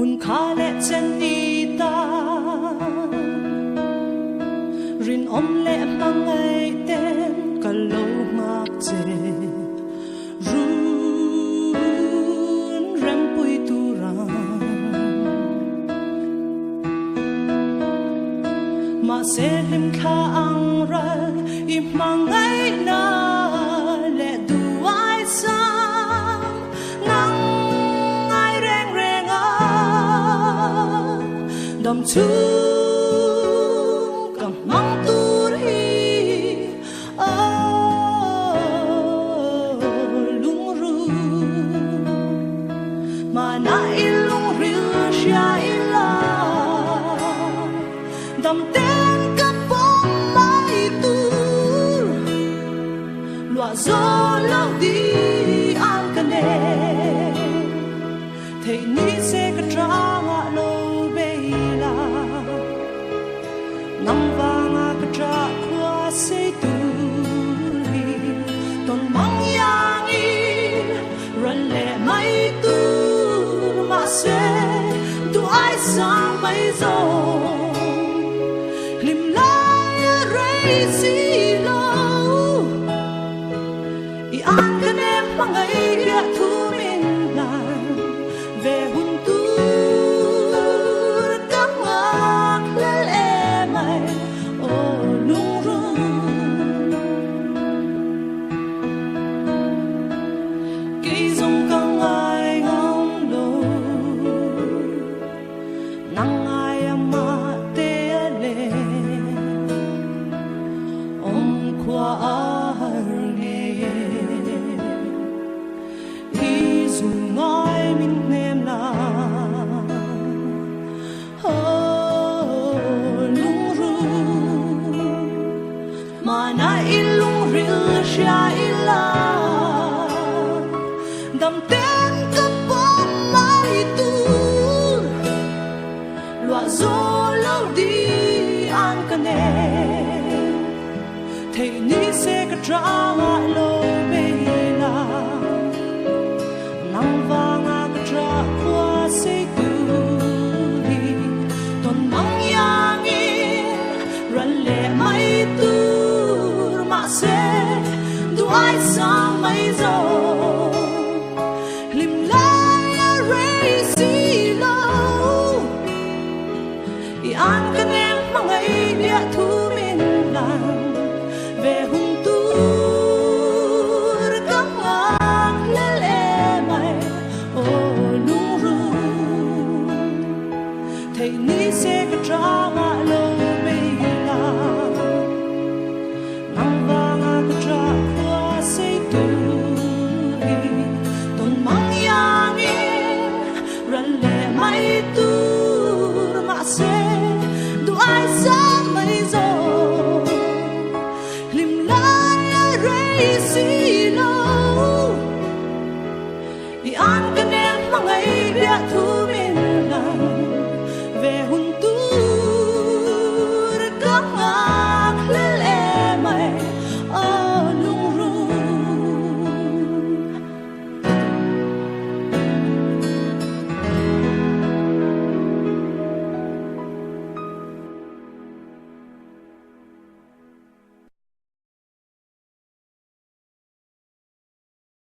Hun kha leh chen i tan rinawm leh hmangaih ten ka lo nghak che. Run rempui tura mahse hlimthla ang ral i hmangaihna leh duai sang nang ngai reng reng a dam chhung ka hmang tur hi. Nang vanga ka ṭah khua sei tur hi tawn mang iangin ral leh mai tur mahse duh ai sang mai zawng hlim lai a rei si lo i an ka nem hmangaih biah thu min hlan ve hun tur ka nghak hlel em ai aw lungrun. Kei zawng ka ngai ngam lo nang ngai a mah te a le awm khua a har ngei e. I zu ngai min hnem la Oh lungrun Mana i lungril hria ila Dam ten ka pawm mai tur Luah zo lo di an ka nei. Theih ni se ka ṭangah lo bei la, nang vanga ka ṭah khua sei tur hi tawn mang iangin ral leh mai tur mahse duh ai sang mai zawng hlim lai a rei si lo. I an ka nem hmangaih biah thu min hlan ve hun tur ka nghak hlel em ai aw lungrun theih ni se ka ṭangah lo bei la nang vanga ka ṭah khua sei tur.